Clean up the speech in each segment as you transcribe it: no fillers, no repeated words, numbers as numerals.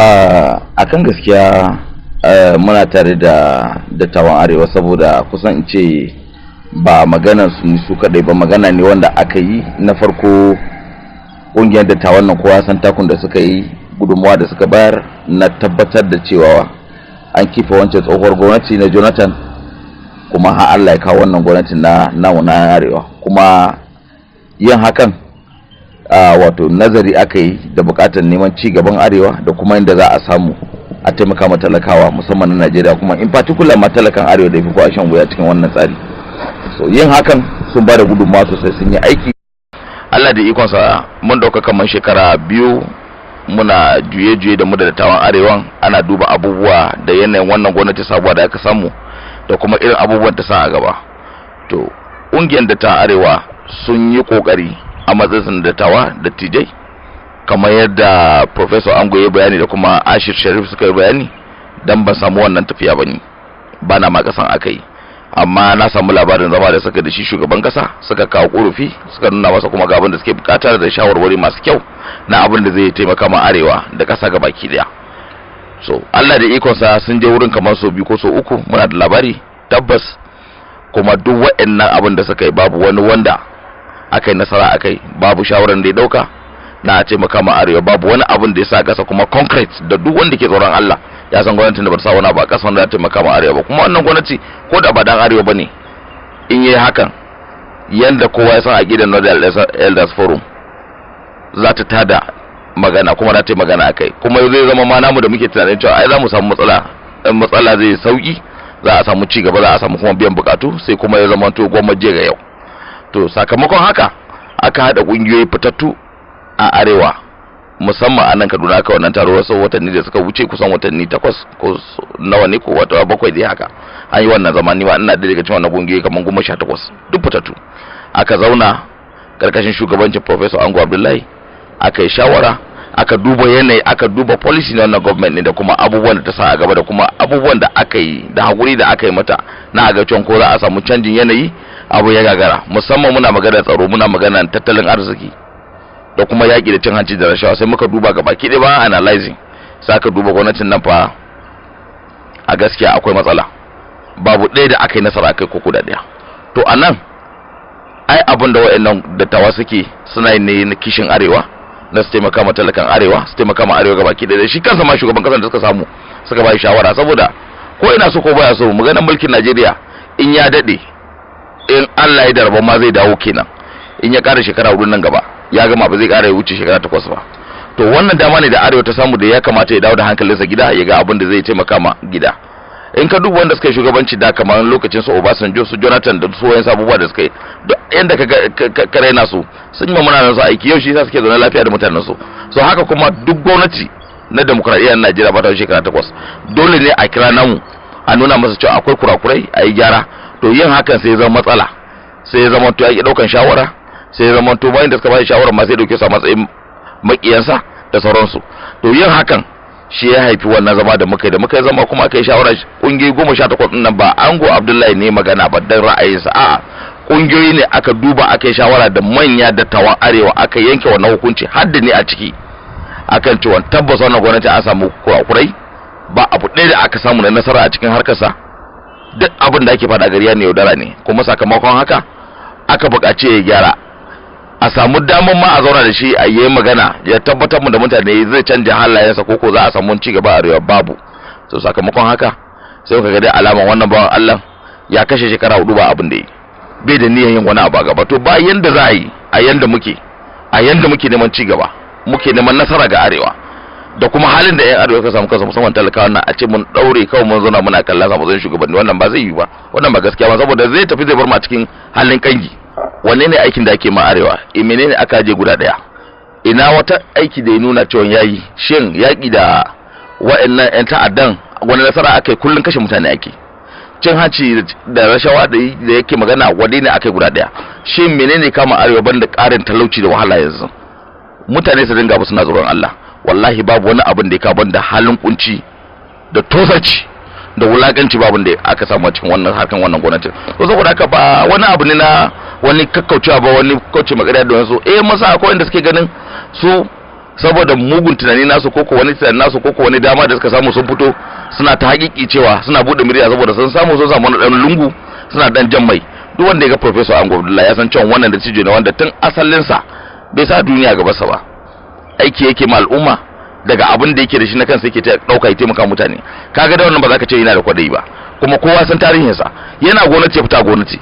A kan gaskiya muna tare da dattawan Arewa, saboda kusan in ce ba maganar su su kadai ba, magana ne wanda aka yi na farko. Ƙungiyar dattawan nan kowa san takun da suka yi, gudunmawa da suka bayar na tabbatar da cewa an kifa wancan tsohuwar gwamnati na Jonathan, kuma har Allah ya kawo wannan gwamnati na namu na Arewa. Kuma yin hakan, wato nazari aka yi da bukatar neman ci gaban Arewa da kuma inda za a samu a taimaka ma talakawa, musamman na Najeriya, kuma in particular ma talakan Arewa da ya fi kowa shan wuya cikin wannan tsari. So yin hakan sun ba da gudunmawa sosai, sun yi aiki. Allah da ikonsa mun dauka kamar shekara 2 muna juye-juye da mu da dattawan Arewan, ana duba abubuwa da yanayin wannan gwamnati sabuwa da aka samu da kuma irin abubuwan ta sa a gaba. To ƙungiyar dattawan Arewa sun yi ƙoƙari a matsayin dattawa dattijai, kamar yadda Professor Ango ya bayani da kuma Ashir Sharif suka yi bayani. Dan ban samu wannan tafiya bane, ba na ma kasan aka yi, amma na samu labarin zama da suka da shi shugaban kasa, suka kawo korafi, suka nuna masa kuma ga abin da suke bukata da shawarwari masu kyau na abin da zai taimaka ma Arewa da kasa baki daya. So Allah da ikonsa sun je wurin kamar sau 2 ko sau 3, muna da labari tabbas. Kuma duk waɗannan abin da suka yi babu wani wanda aka yi nasara akai, babu shawaran da ya dauka na taimaka ma Arewa, babu wani abin da ya sa kasa kuma concrete da duk wanda ke tsoron Allah ya san gwamnatin da ba ta sa wani abu a kasa wanda ya taimaka ma Arewa ba. Kuma wannan gwamnati ko da ba dan Arewa bane, in yi hakan, yanda kowa ya san a gidan Northern Elders Forum za ta tada magana, kuma za ta yi magana akai, kuma zai zama ma namu da muke tunanin cewa ai za mu samu matsala, in matsala zai sauki, za a samu ci gaba, za a samu kuma biyan bukatu, sai kuma ya zama to gwamnati ga yau. To sakamakon haka aka hada kungiyoyi fitattu a Arewa, musamman a nan Kaduna aka wannan taro wasu watanni da suka wuce, kusan watanni 8 ko nawa ne ko wata 7 dai haka an yi wannan zamani. Ma ina da daga cikin wannan kungiyoyi kamar 18 duk fitattu, aka zauna karkashin shugabancin Professor Ango Abdullahi, aka yi shawara, aka duba yanayi, aka duba policy na wannan government ne da kuma abubuwan da ta sa a gaba da kuma abubuwan da aka yi da hakuri da aka yi mata na ga cewa ko za a samu canjin yanayi. Abu ya gagara, musamman muna magana tsaro, muna magana tattalin arziki da kuma yaƙi da cin hanci da rashawa. Sai muka duba gaba ki ba analyzing, sai aka duba gwamnatin nan fa a gaskiya akwai matsala, babu ɗaya da aka yi nasara kai ko guda ɗaya. To anan ai abin da waɗannan dattawa suke suna yin ne na kishin Arewa, na su taimaka ma talakan Arewa, su taimaka ma Arewa gabaki ɗaya. Shi kansa ma shugaban kasar da suka samu suka ba shi shawara, saboda ko ina so ko baya so, maganar mulkin Najeriya in ya daɗe, in Allah ya darba ma zai dawo kenan, in ya ƙara shekara 4 nan gaba ya gama, ba zai ƙara ya wuce shekara 8 ba. To wannan dama ne da Arewa ta samu da ya kamata ya dawo da hankalinsa gida, ya ga abin da zai taimaka ma gida. In ka duba wanda suka yi shugabanci da kamar lokacin su Obasanjo, su Jonathan da su wayan abubuwa da suka yi, duk yanda ka raina su, sun yi mutanen su aiki, yau shi yasa suke zaune lafiya da mutanen su. So haka kuma duk gwamnati na demokradiyyar Najeriya ba ta shekara 8, dole ne a kira namu a nuna masa cewa akwai kurakurai, a yi gyara. To yin hakan sai ya zama matsala, sai ya zama to ya ki daukan shawara, sai ya zama to bayan da suka ba shi shawara ma sai dauke su a matsayin makiyansa da sauransu. To yin hakan shi ya haifi wannan zama da muka yi, da muka yi zama kuma aka yi shawara. Kungiyoyi 18 din nan ba Ango Abdullahi ne magana ba dan ra'ayinsa, a'a, kungiyoyi ne aka duba, aka yi shawara da manya dattawan Arewa, aka yanke wannan hukunci har da ne a ciki akan cewa tabbas wannan gwamnati an samu kurakurai, ba abu ɗaya da aka samu na nasara a cikin harkarsa, duk abin da ake faɗa gariya ne, yaudara ne. Kuma sakamakon haka aka buƙaci ya gyara, a samu damar ma a zauna da shi a yi magana, ya tabbatar mu da mutane zai canja halayensa ko za a samu ci gaba a Arewa, babu. So sakamakon haka sai muka ga dai alaman wannan bawan Allah ya kashe shekara 4 ba abin da yi, bai da niyyar yin wani abu a gaba. To ba yanda za a yi a yanda muke, a yanda muke neman ci gaba, muke neman nasara ga Arewa da kuma halin da 'yan Arewa ka samu kansu, musamman talakawa nan, a ce mun daure kawai mun zauna muna kallon sa matsayin shugabanni, wannan ba zai yi ba, wannan ba gaskiya ba, saboda zai tafi zai bar mu a cikin halin kangi. Wanne ne aikin da ake ma Arewa? E menene aka je guda daya? Ina wata aiki da ya nuna cewa yayi? Shin yaki da wa'annan 'yan ta'addan wani nasara aka yi? Kullun kashe mutane ake. Cin hanci da rashawa da yake magana, wanne ne aka yi guda daya? Shin menene kama Arewa banda karin talauci da wahala? Yanzu mutane su dinga suna tsoron Allah, wallahi babu wani abin da ya kawo banda halin kunci da tozarci da wulakanci, babu da aka samu a cikin wannan harkan wannan gwamnatin. To saboda haka ba wani abu ne na wani kakkaucewa ba, wani kauce magana da wasu masa akwai wanda suke ganin su Saboda mugun tunani nasu ko wani tunani nasu ko wani dama da suka samu, sun fito suna ta hakiki cewa suna bude murya saboda sun samu wani dan lungu suna dan jan mai. Duk wanda ya ga Professor Ango Abdullahi ya san cewa wannan dattijo ne wanda tun asalinsa bai sa duniya gaba sa ba. Aiki yake ma al'umma, daga abin da yake da shi na kansa yake dauka ya taimaka mutane. Kaga da wannan ba za ka ce yana da kwadayi ba. Kuma kowa san tarihinsa, yana gwamnati, ya fita gwamnati,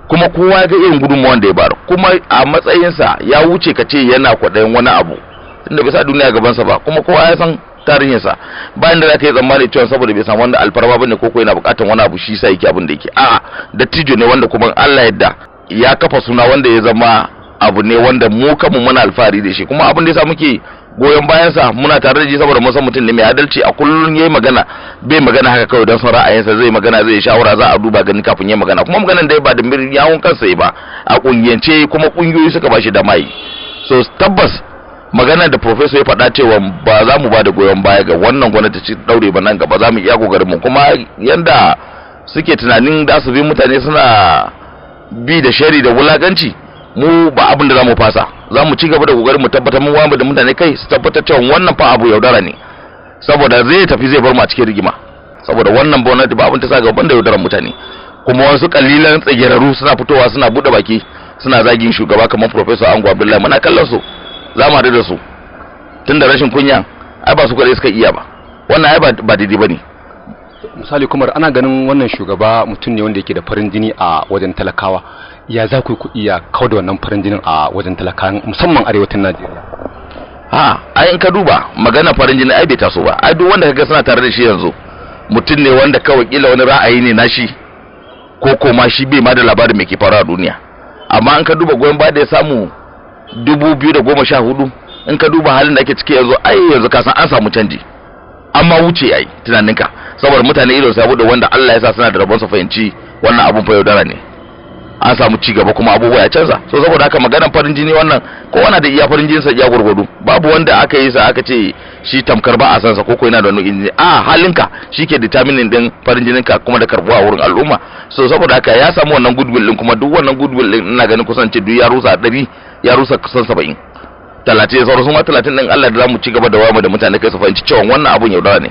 kuma kowa ga irin gudunmawar da ya bayar. Kuma a matsayinsa ya wuce ka ce yana kwaɗayin wani abu, tunda bai sa duniya gabansa ba. Kuma kowa ya san tarihinsa, bayan da za ka yi tsammani cewa saboda bai samu wanda alfarma bane ko yana buƙatar wani abu shi sa yake abin da yake. A'a, dattijo ne wanda kuma Allah yadda ya kafa suna wanda ya zama abu ne wanda mu kanmu muna alfahari da shi. Kuma abin da yasa muke goyon bayansa, muna tare da shi, saboda mun san mutum ne mai adalci. A kullun yayi magana, bai magana haka kawai don son ra'ayinsa. Zai magana, zai shawara, za a duba gani kafin yayi magana. Kuma maganan da ba da yawun kansa ba, a kungiyance kuma kungiyoyi suka bashi dama yi. So tabbas magana da professor ya faɗa cewa ba za mu ba da goyon baya ga wannan gwamnati ci daure ba nan gaba, za mu iya kokarin mu. Kuma yanda suke tunanin da su bi mutane suna bi da shari da wulakanci, mu ba abin da za mu fasa. Za mu ci gaba da kokarin mu tabbatar mun wayar da mutane kai, su tabbatar cewa wannan fa abu yaudara ne, saboda zai tafi zai bar mu a cikin rigima. Saboda wannan gwamnati ba abin ta sa gaban da yaudaran mutane. Kuma wasu kalilan tsageraru suna fitowa suna bude baki suna zagin shugaba kamar Professor Ango Abdullahi, muna kallon su, za mu haɗu da su. Tunda rashin kunya ai ba su kaɗai suka iya ba, wannan ai ba daidai ba ne. Misali kuma ana ganin wannan shugaba mutum ne wanda yake da farin jini a wajen talakawa. Ya za ku iya kau da wannan farin jinin a wajen talakawa, musamman arewacin Najeriya? Ha, ai in ka duba magana farin jini ai bai taso ba. Ai duk wanda kaga suna tare da shi yanzu, mutum ne wanda kawai kila wani ra'ayi ne nashi, ko ko ma shi bai ma da labarin me ke faruwa a duniya. Amma in ka duba goyon baya da ya samu 2014, in ka duba halin da ake ciki yanzu, ai yanzu ka san an samu canji, amma wuce ai tunaninka, saboda mutane idon su da wanda Allah ya sa suna da rabon su fahimci wannan abun fa yaudara ne. An samu ci gaba kuma abubuwa ya canza. So saboda haka maganar farin jini wannan, kowa na da iya farin jinin sa iya gurgudu. Babu wanda aka yi sa aka ce shi tamkar ba a san sa ko yana da wani jini. A halinka shike determining din farin jinin ka kuma da karbuwa a wurin al'umma. So saboda haka ya samu wannan goodwill din, kuma duk wannan goodwill din ina ganin kusan ce duk ya rusa 100, ya rusa kusan 70, 30 sauran su ma 30 din. Allah da zamu ci gaba da wayar da mutane kai su fahimci cewa wannan abun yaudara ne,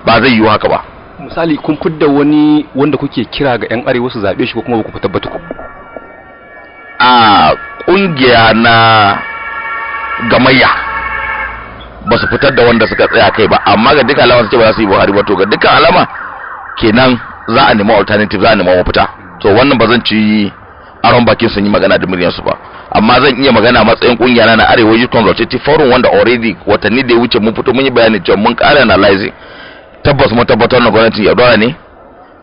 ba zai yiwu haka ba. Misali, kun fidda wani wanda kuke kira ga 'yan arewa su zaɓe shi, ko kuma ba ku tabbata ku? A kungiya na gamayya ba su fitar da wanda suka tsaya kai ba, amma ga dukkan alama su ce ba za su yi Buhari ba. To ga dukkan alama kenan za a nemi alternative, za a nemi mafita. To wannan ba zan ci aron bakin sun yi magana da muryarsu ba, amma zan iya magana matsayin kungiya na Arewa Youth Consultative Forum, wanda already watanni da ya wuce mun fito mun yi bayani cewa mun ƙara analyzing, tabbas mun tabbatar na gwamnatin yaudara ne,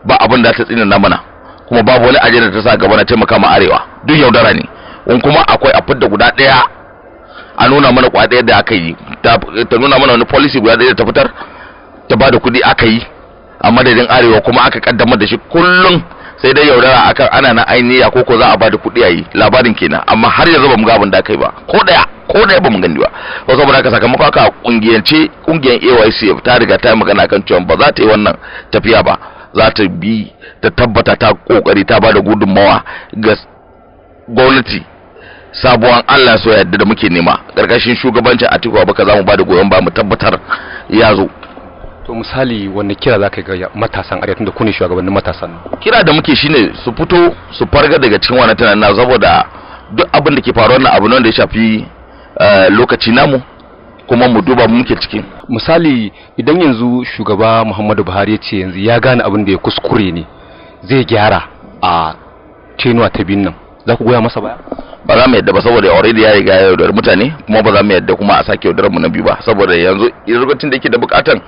ba abin da ta tsina na mana, kuma babu wani ajiyar da ta sa gaba na taimaka ma arewa, duk yaudara ne. In kuma akwai, a fidda guda ɗaya a nuna mana kwa ɗaya da aka yi, ta nuna mana wani policy guda ɗaya da ta fitar ta ba da kuɗi aka yi a madadin arewa kuma aka kaddamar da shi. Kullum sai dai yaudara akan ana na ainiya ko ko za a ba da kuɗi a yi, labarin kenan. Amma har yanzu ba mu ga abin da aka yi ba, ko ɗaya, ko ɗaya ba mu gani ba. Ko saboda haka sakamakon haka kungiyance kungiyar AYCF ta riga ta yi magana kan cewa ba za ta yi wannan tafiya ba. Za ta bi ta tabbata ta kokari ta bada gudunmawa ga gwamnati sabuwan Allah so yadda da muke nema karkashin shugabancin Atiku Abubakar. Za mu bada goyon ba mu tabbatar ya zo. To misali, wanne kira za ka ga matasan arewa, tunda ku ne shugabannin matasan? Kira da muke shine su fito su farga daga cikin wannan tunanin, saboda duk abin da ke faruwa na abu ne da ya shafi lokaci namu, kuma mu duba mu muke ciki. Misali, idan yanzu shugaba Muhammadu Buhari ya ce yanzu ya gane abin da ya kuskure ne, zai gyara a tenure ta biyun nan, za ku goya masa baya? Ba za mu yadda ba, saboda already ya riga ya yaudar mutane, kuma ba za mu yadda kuma a sake yaudarar mu na biyu ba. Saboda yanzu lokacin da yake da bukatan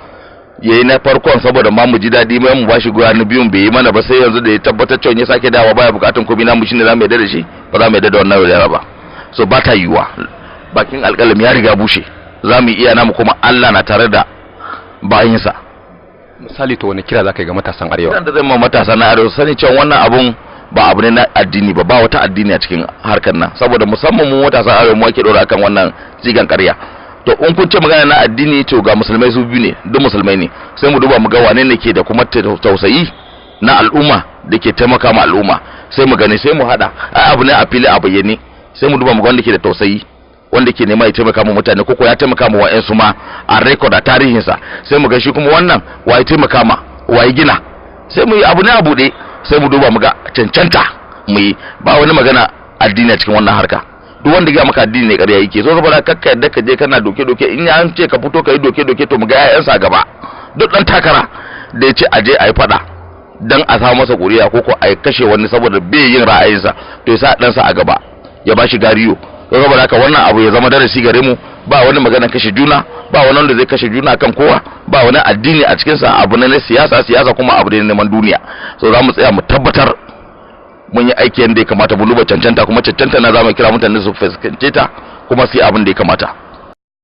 yayi na farkon saboda ma mu ji daɗi mai mu bashi goya na biyun, bai yi mana ba. Sai yanzu da ya tabbatar cewa ya sake dawa baya bukatan komai namu, shine za mu yadda da shi? Ba za mu yadda da wannan yaudara ba. So ba ta yiwuwa, bakin alƙalami ya riga bushe. Za mu iya namu, kuma Allah na tare da bayinsa. Misali, to wani kira za ka yi ga matasan arewa? Kiran da zai ma matasa na arewa, sani cewa wannan abun ba abu ne na addini ba, ba wata addini a cikin harkar nan. Saboda musamman mu matasan arewa mu ake dora akan wannan zigan ƙarya. To in kun ce magana na addini, to ga musulmai su biyu ne, duk musulmai ne. Sai mu duba mu ga wane ne ke da kuma tausayi na al'umma da ke taimaka ma al'umma. Sai mu gani, sai mu hada. Ai abu ne a fili a bayyane. Sai mu duba mu ga wanda ke da tausayi. Wanda ke nema ya taimaka ma mutane, ko ya taimaka ma wa'yansu ma a record, a tarihinsa. Sai mu ga shi kuma wannan wa ya taimaka ma, wa ya gina. Sai mu yi abu ne a buɗe, sai mu duba mu ga cancanta mu yi. Ba wani magana addini a cikin wannan harka. Duk wanda ya maka addini ne, ƙarya yake. So saboda kakka yadda ka je kana doke doke. In ya ce ka fito ka yi doke doke, to mu ga 'ya'yansa a gaba. Duk dan takara da ya ce a je a yi faɗa dan a samu masa ƙuri'a, ko a kashe wani saboda bai yin ra'ayinsa, to ya sa ɗansa a gaba, ya ba shi gariyo. To saboda haka wannan abu ya zama darasi gare mu. Ba wani magana kashe juna, ba wani wanda zai kashe juna kan kowa, ba wani addini a cikinsa. Abu ne na siyasa, siyasa kuma abu ne na neman duniya. So za mu tsaya mu tabbatar mun yi aiki yadda ya kamata, mu duba cancanta, kuma cancanta na za mu kira mutane su fuskance ta kuma su yi abin da ya kamata.